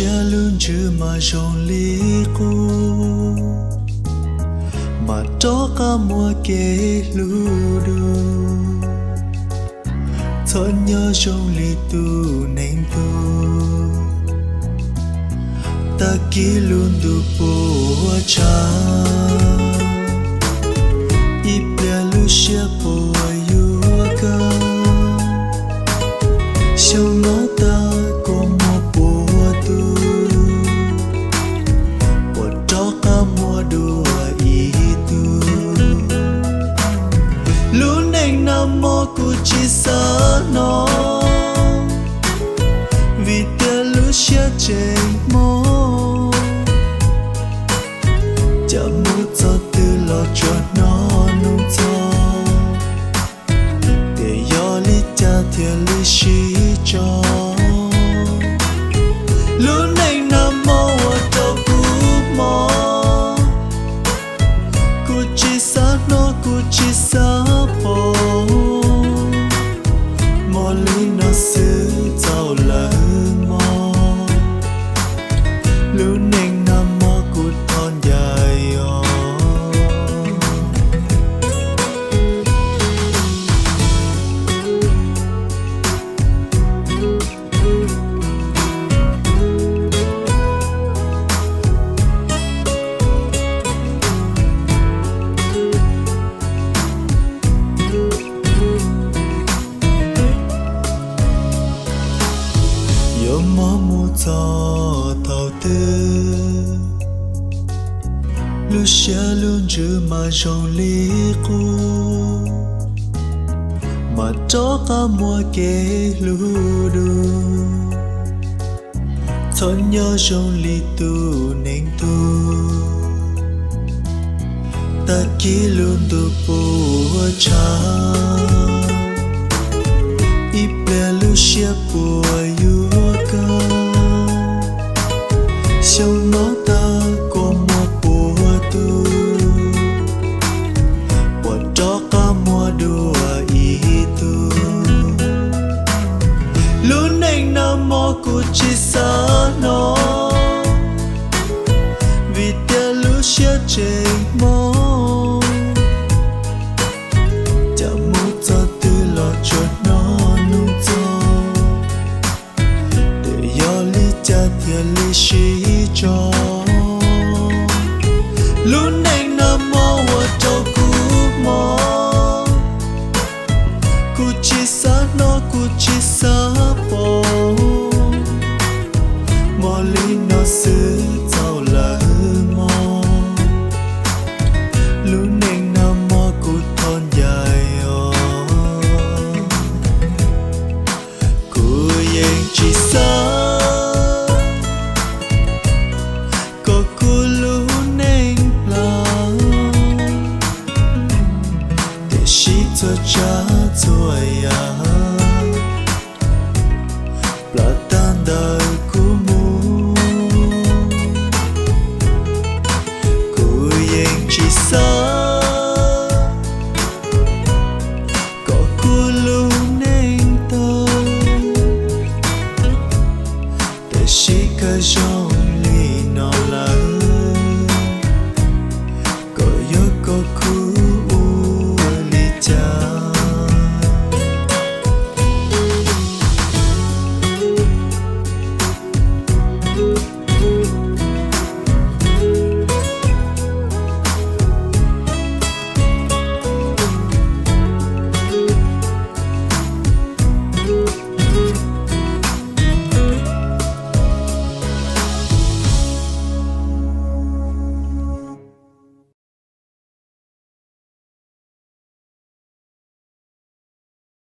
siab lub ntsws mas zoo li qub, mas rov qab muaj kev hlub dua. Txhob nyob zoo li tus neeg tuag, tag kis lub ntuj puas tsav, ib pliag lub siab puas yuav kawg. Xyoo no tag kuv muaj puas tus, puas rov qab muaj dua ib tug. Lub neej nag hmo kuv tsis xav hnov, vim tias lub siab tseem mob. Cas mus txog twg los tsuas hnov nug txog, tias yog li cas thiaj li sib tso. Lub neej nag hmo ua rau kuv mob, kuv tsis xav hnov kuv tsis xav pom, mob li no xwb txaus lawm mog. Lub neej nag hmo kuv thov ncaim os. Yuav mob mus txog thaum twg, lub siab lub ntsws mas zoo li qub, mas rov qab muaj kev hlub dua. Txhob nyob zoo li tus neeg tuag, tag kis lub ntuj puas tsav, ib pliag lub siab puas yuav kawg. Xyoo no tag kuv muaj puas tus, puas rov qab muaj dua ib tug. Lub neej nag hmo kuv tsis xav hnov, vim tias lub siab tseem mob. Cas mus txog twg los tsuas hnov nug txog, tias yog li cas thiaj li sib tso. Lub neej nag hmo ua rau kuv mob, kuv tsis xav hnov kuv tsis xav pom, mob li no xwb txaus lawm mog. Lub neej nag hmo kuv thov ncaim os. Kuv yeej tsis xav kom kuv lub neej plaws, tiam sis txhua tsav txhua yam plam tag ntawm kuv mus. Kuv yeej tsis xav kom kuv lub neej tawg, tiam sis kawg zoo li no lawm.